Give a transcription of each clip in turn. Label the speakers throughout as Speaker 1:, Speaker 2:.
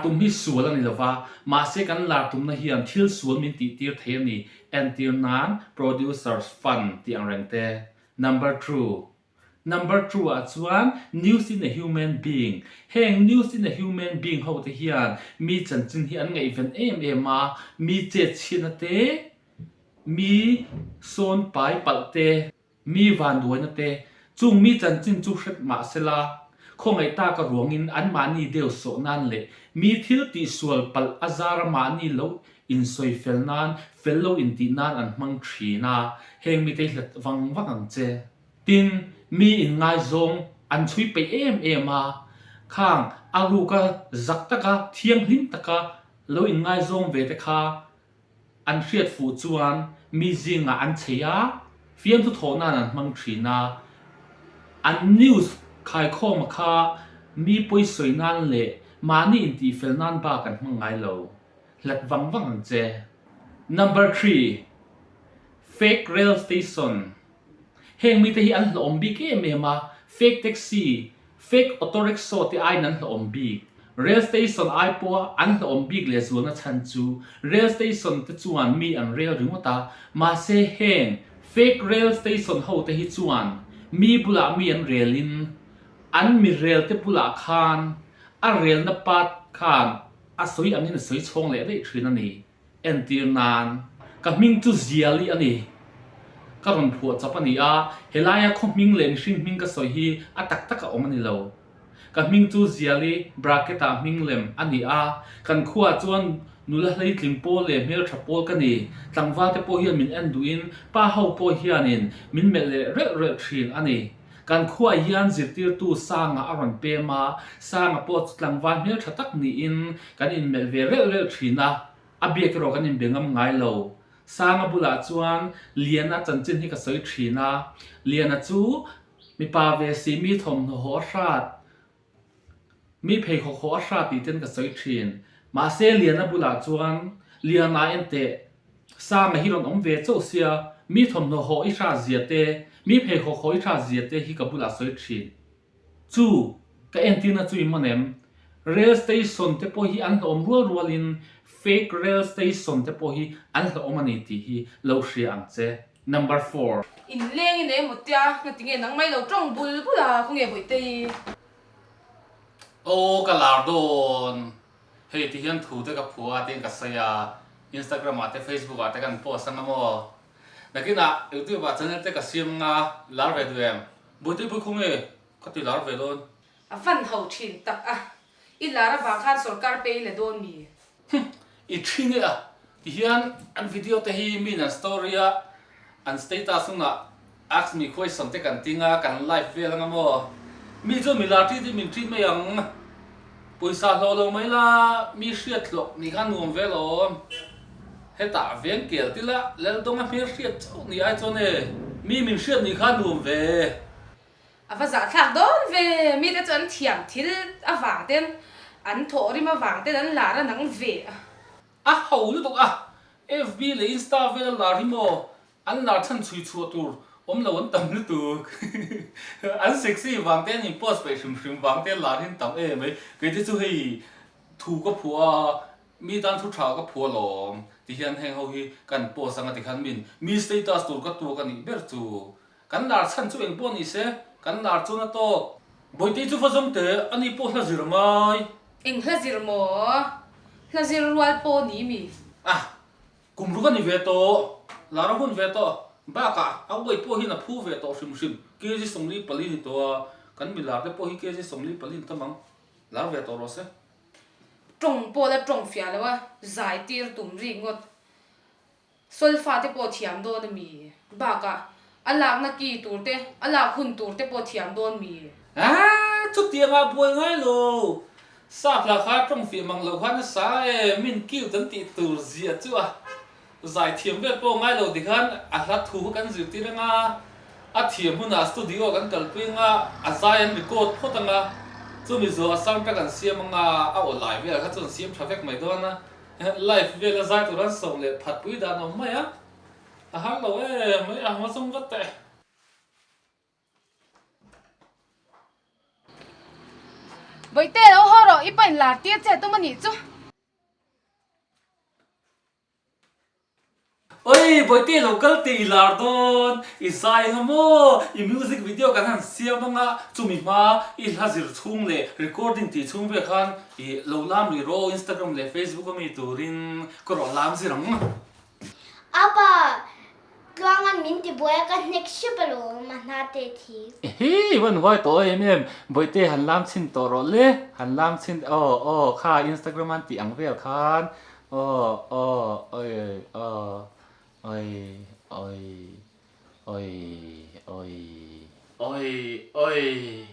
Speaker 1: Lar tum hi sual a ni lova, mahse kan lar tumna hian thil sual min tih tir thei a ni, entir nan Producers Fund tih ang reng te. Number two. Number two ah chuan News in a Human Being. Heng News in a Human Being ho te hian mi chanchin hi an ngaihven em em a, mi chet chhiatna te, mi sawn pai palh te, Mi vanduaina te, chung mi chanchin chu hret mah sela, khawngaih tak a ruangin anmahni deu sawh nan leh mi thil tihsual palh a zara mahni lo insawi fel nan, fel lo intih nan an hmang thin a, heng mite hi hlat vang vang ang che. Tin, mi inngaizawng an chhui peih em em a, khang a ruka zak taka thianghlim taka lo inngaizawng ve te kha An hriat fuh chuan mi zingah an chei a, fiamthu thawh nan an hmang thin a. An news khaikhawma kha mi pawisawi nan leh mahni intihfel nan bak an hmang ngai lo. Hlat vang vang ang che. Number three, Fake rail station. Heng mite hi an hlawhawm bik em em a, fake taxi, fake auto rickshaw te aiin an hlawhawm bik. Rail station ai pawha an hlawhawm bik leh zualna chhan chu rail station te chuan mi an rel ringawt a, mahse heng fake rail station ho te hi chuan mi bulah mi an relin an mi rel te bulah khan a relna part khan a sawi angin a sawi chhawng leh daih thin a ni. Entir nan, ka hming chu Ziali a ni. Ka rawn phuah chap a ni a, helaia khaw hming leh mihring hming ka sawi hi a tak tak a awm a ni lo. Ka hming chu Ziali bracket ah hming lem a ni a, kan khuaah chuan nula hleitling pawl leh hmeltha pawl ka ni. Tlangval te pawh hian min en duhin pa ho pawh hianin min melh leh relh relh thin a ni. Kan khuaah hian zirtirtu Sanga a rawn pem a, Sanga pawh chu tlangval hmeltha tak niin kan inmelh ve relh relh thin a, a biak erawh kan inbe ngam ngai lo. Sanga bulah chuan Liana chanchin hi ka sawi thin a, Liana chu mipa ve si mi thawmhnaw haw a hrat, Mi pheikhawk haw a hra tih ten ka sawi thin. Mahse Liana bulah chuan, Liana enteh, Sanga hi rawn awm ve chauh sia, mi thawmhnaw haw i hra zia te, mi pheikhawk haw i hra zia te hi ka bulah sawi thin. Chu, ka entirna chu i man em? Rail station te pawh hi an hlawm rual rualin fake rail station te pawh hi an hlawm a ni tih hi lo hria ang che. Number four.
Speaker 2: In leng in emaw tia nga tinge nang mai lo tawng bul bul a khawnge Bawihtei.
Speaker 1: Aw ka lar dawn hei ti hian thu te ka phua a tiin ka sawi a Instagram ah te Facebook ah te kan post anga maw nakin ah YouTube ah channel te ka siam anga lar ve duh em Bawihtei pawh khawnge ka ti lar ve dawn.
Speaker 2: A van ho thin tak a. I lar avang khan sorkar pay la dawn mi?
Speaker 1: Hum, i thi nge a? Tihian an video te hi min an story a, an status hunah ask me question te kan ting a, kan live vel anga maw? Mi chuan mi lar treat in min treat mai ang. Pawisa hlawh lo mai la, mi hriat hlawh nih kha nuam ve lawm. Hetah veng kel tila Laldonga hmel hriat chauh nih ai chuan e, mi min hriat nih kha nuam ve.
Speaker 2: A va zahthlak dawn ve, mite chu an thiam thil avang ten, an thawhrim avang ten an lar a nang ve a.
Speaker 1: A ho lutuk a, FB leh Insta vel a lar hi maw an lar chhan chhui chhuah tur awm lo an tam lutuk. An sexy vang te an in post peih hrim hrim vang te an lar hi an tam em mai. Kei te chu hei thu ka phuah a, mi tan thu tha ka phuah alawm ti hian heng ho hi kan post anga tikhan min mi status tur ka tuak a nih ber chu. Kan lar chhan chu eng pawh ni se, kan lar chuan a tawk. Bawihtei chu va zawng teh, ani pawh hla zir a ngai.
Speaker 2: Eng hla zir maw? Hla zir rual pawh ni mi?
Speaker 1: A, kum ruk a ni ve tawh, lar a hun ve tawh. Bakah, a weight pawh hian a phu ve tawh hrim hrim. Kg 44 ni tawh a, kan mi lar te pawh hi kg 44 ni tam ang. Lar ve tawh rawh se.
Speaker 2: Tawng pawh la tawng fiah lo a, zai tir tum rik ngawt. Solfa te pawh thiam dawn a mi? Bakah, a lakna ki tur te, a lak hun tur te pawh thiam dawn mi?
Speaker 1: Aaa, chutiangah buai ngai lo. Sap hla kha tawng fiah mang lo khan a sa e, min cute an tih tur zia chu a zai thiam vel pawh ngai lo tikhan a hla thu kha kan zirtir anga, a thiam hunah studio kan kalpui anga, a zai an record phawt anga, chumi zawh a soundtrack an siam anga, a aw lai vel kha chu an siam tha vek mai dawn a. Life vela zai tur an sawm leh phat pui dan awm mai a, a har lo em mai a, hma zawng vat teh.
Speaker 2: Bawihte lo haw rawh, i pain lar tir che tum a nih chu.
Speaker 1: Oi, Bawihte lo kal teh i lar dawn, i zai anga maw, i music video kan han siam anga, chumi hma i hla zir chhung leh recording tih chhung vel khan i lo lam rih rawh aw Instagram leh Facebook a mi turin ka rawh lam zir ang.
Speaker 3: Apa, Tluangan min ti buai a ka hnek hrep alawm a hna te thi.
Speaker 1: Ehe, i van huai tawh em em, Bawihte han lam chhin tawh rawh le, han lam chhin aw aw kha Instagram an tih ang vel khan aw aw oi aw oi oi oi oi oi oi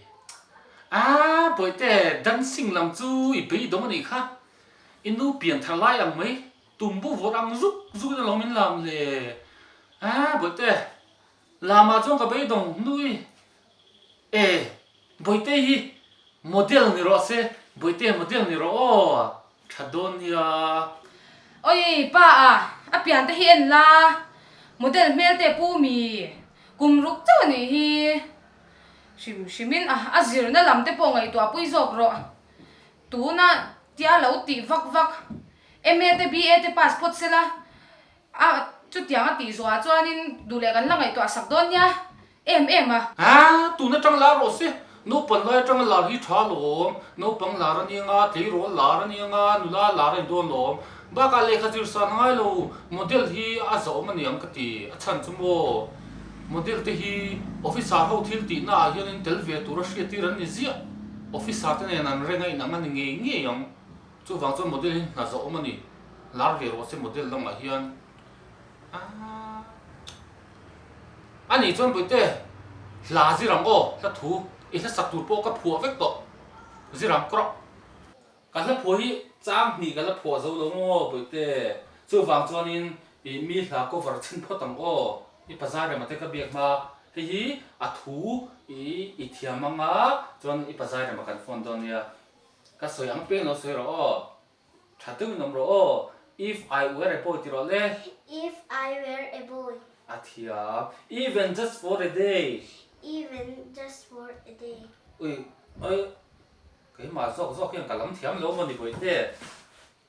Speaker 1: ah Bawihte dancing lam chu i beidawng anih kha, i nu pian thar lai ang mai. Tumbu vawrh ang zuk zuk in alawm in lam le. Aa Bawihte, lamah chuan ka beidawng nui e, Bawihte hi model ni rawh se, Bawihte model ni rawh aw, tha dawn nia.
Speaker 2: Oi pa a, a pian te hi en la, model hmel te pu mi, kum ruk chauh a nih hi. Hrim hrimin a, a zirna lam te pawh ngaihtuah pui zawk rawh. Tuna tia lo tih vak vak MA te BA te pass phawt sela a chutiang a tih zawhah chuanin duh leh kan la ngaihtuah sak dawn nia em em a.
Speaker 1: Aa tun atang lar rawh se, naupang lai atanga lar hi tha lawm, naupang lar a nia nga, tleirawl lar a nia nga, nula lar a ni dawn lawm. Bakah lehkha zir san ngai lo, model hi a zawm a niang ka ti, a chhan chu maw model te hi officer ho thil tihna ah hianin tel ve tura hriattir an ni ziah, officer te nen an reng a inang a ni ngei ngei ang, chuvang chuan model hi hna zawm a ni, lar ve rawh se model lamah hian aaa a nih chuan Bawihte hla zir ang aw, hla thu i hla sak tur pawh ka phuah vek tawh, zir ang kawrh. Ka hla phuah hi chang hnih ka la phuah zo lo maw Bawihte, chuvang chuanin i mi hla cover chhin phawt ang aw, i pazar rema te ka biak hma, hei hi a thu i i thiam anga chuan i pazar rema kan phone dawn nia, ka sawi ang peng lo sawi rawh aw, tha deuhin awm rawh aw, if I were a boy ti rawh le.
Speaker 3: If I were a boy.
Speaker 1: A thiam, even just for a day.
Speaker 3: Even just for a day.
Speaker 1: Ui, oi. Keimah zawk zawk hian ka lam thiam lo maw ni Bawihte?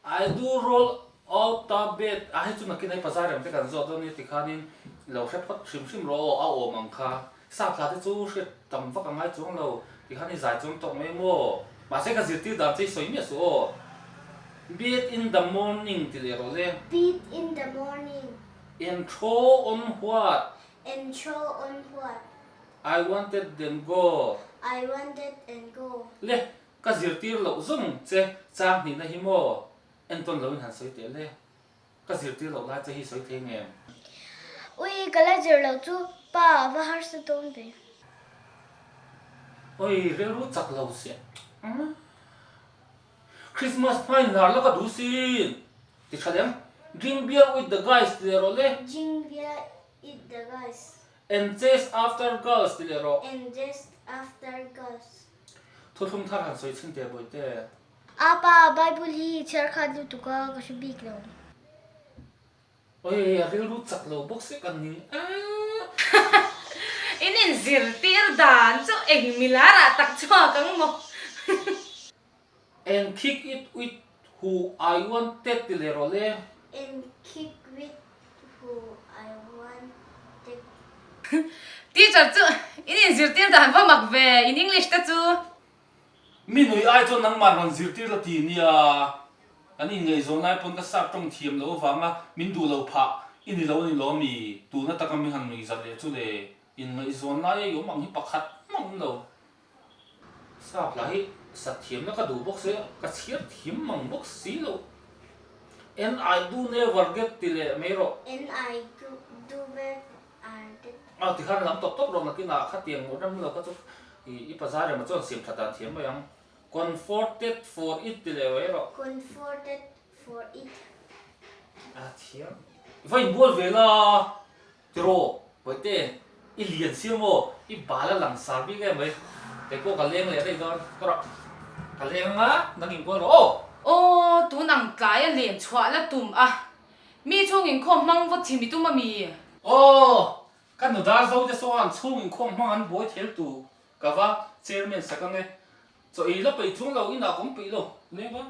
Speaker 1: I do roll out the bed a hei chu nakin hei bazar em te kan zawt dawn nia tikhanin lo hre phawt hrim hrim rawh aw a awm ang kha. Sap thla te chu hriat tam vak a ngai chuang lo tikhan i zai chuang tawk mai maw? Mahse ka zirtir dan che i sawi miah suh aw. Bed in the morning ti leh rawh le.
Speaker 3: Bed in the morning.
Speaker 1: And throw on what?
Speaker 3: And throw on what?
Speaker 1: I wanted then go.
Speaker 3: I wanted and go.
Speaker 1: Le, ka zirtir loh zawng che chang hnihna hi maw? Entawn loin han sawi teh le. Ka zirtir loh lai che hi sawi thei ngem?
Speaker 3: Ui, ka la zir loh chu pa a va harsa dawn ve.
Speaker 1: Ui, rilru chak lo sia. Christmas hmain lar la ka duh sin. Ti tha lem. Drink beer with the guys ti leh rawh le.
Speaker 3: Drink beer with the guys.
Speaker 1: And chase after girls ti leh rawh.
Speaker 3: And chase after girls.
Speaker 1: Thuthlung thar han sawi chhin teh Bawihte.
Speaker 3: Apa, Bible hi chhiar khat lutuk a, ka hre bik lo.
Speaker 1: Oi, a rilru chak lo bawk se kan ning a.
Speaker 2: In inzirtir dan chu eng milar ah tak chhuak ang maw?
Speaker 1: And kick it with who I wanted ti leh rawh le.
Speaker 3: And kick with who I wanted.
Speaker 2: Teacher chu in inzirtir dan va mak ve in English te chu.
Speaker 1: Mi nui ai chuan nangmah rawn zirtir la ti nia. Kan inngaihzawn lai pawn ka sap tawng thiam loh avanga min duh lo phah i ni lo a ni lo ami? Tuna taka mi han nui zat leh chu le inngaihzawn lai a i awm ang hi pakhat mah awm lo. Sap lah hi sat thiamna ka duh bawk si a, ka chhiar thiam mang bawk si lo. And I do never get ti leh mai rawh.
Speaker 3: And I do never get.
Speaker 1: A ti khan lam tawp tawp rawh nakinah khatiang mawh rem lo kha chu i pazar emaw chuan siam that dan thiam mai ang. Comforted for it ti leh mai rawh.
Speaker 3: Comforted for it.
Speaker 1: A thiam. Va inbual ve la. Tiraw, Bawihte, i lian sia maw? I bal a lang sar bik em mai. Kei pawh ka leng leh daih dawn. Ka rawh, ka leng anga nang inbual rawh aw.
Speaker 2: Aw, tun ang tlai a len chhuah la tum a, mi chhung inkhawm hmang vaw chim i tum a mi?
Speaker 1: Aw, ka nu dar zo te sawn chhung inkhawm hmang an buai thel tu ka va chairman sak ange. Chaw ei la peih chuang lo, inah ka awm peih lo. Leng va.